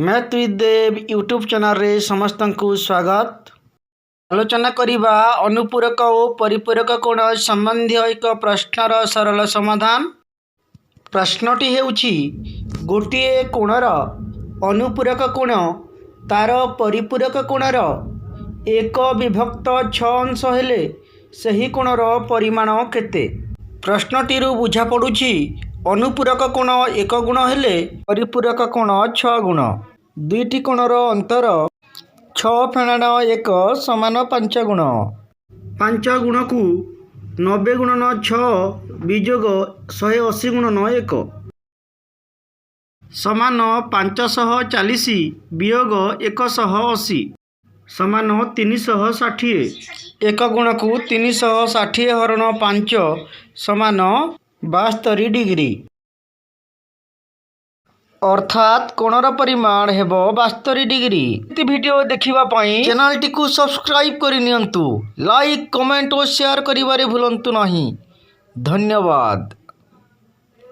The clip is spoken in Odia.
ମ୍ୟାଥ୍ ୱିଥ୍ ଦେବ ୟୁଟ୍ୟୁବ୍ ଚ୍ୟାନେଲରେ ସମସ୍ତଙ୍କୁ ସ୍ୱାଗତ। ଆଲୋଚନା କରିବା ଅନୁପୂରକ ଓ ପରିପୂରକ କୋଣ ସମ୍ବନ୍ଧୀୟ ଏକ ପ୍ରଶ୍ନର ସରଳ ସମାଧାନ। ପ୍ରଶ୍ନଟି ହେଉଛି, ଗୋଟିଏ କୋଣର ଅନୁପୂରକ କୋଣ ତାର ପରିପୂରକ କୋଣର 1/6 ଅଂଶ ହେଲେ ସେହି କୋଣର ପରିମାଣ କେତେ? ପ୍ରଶ୍ନଟିରୁ ବୁଝାପଡ଼ୁଛି, ଅନୁପୂରକ କୋଣ 1 ଗୁଣ ହେଲେ ପରିପୂରକ କୋଣ 6 ଗୁଣ। ଦୁଇଟି କୋଣର ଅନ୍ତର 6 ଫେଣାଣ 1 ସମାନ 5 ଗୁଣ। 5 ଗୁଣକୁ 90 ଗୁଣନ 6 ବିଯୋଗ 180 ଗୁଣନ 1 ସମାନ 540 ବିୟୋଗ 180 ସମାନ 360। 1 ଗୁଣକୁ 360 ହରଣ 5 ସମାନ 72 ଡିଗ୍ରୀ। ଅର୍ଥାତ୍ କୋଣର ପରିମାଣ ହେବ 72 ଡିଗ୍ରୀ। ଭିଡ଼ିଓ ଦେଖିବା ପାଇଁ ଚ୍ୟାନେଲଟିକୁ ସବସ୍କ୍ରାଇବ୍ କରିନିଅନ୍ତୁ। ଲାଇକ୍, କମେଣ୍ଟ ଓ ସେୟାର କରିବାରେ ଭୁଲନ୍ତୁ ନାହିଁ। ଧନ୍ୟବାଦ।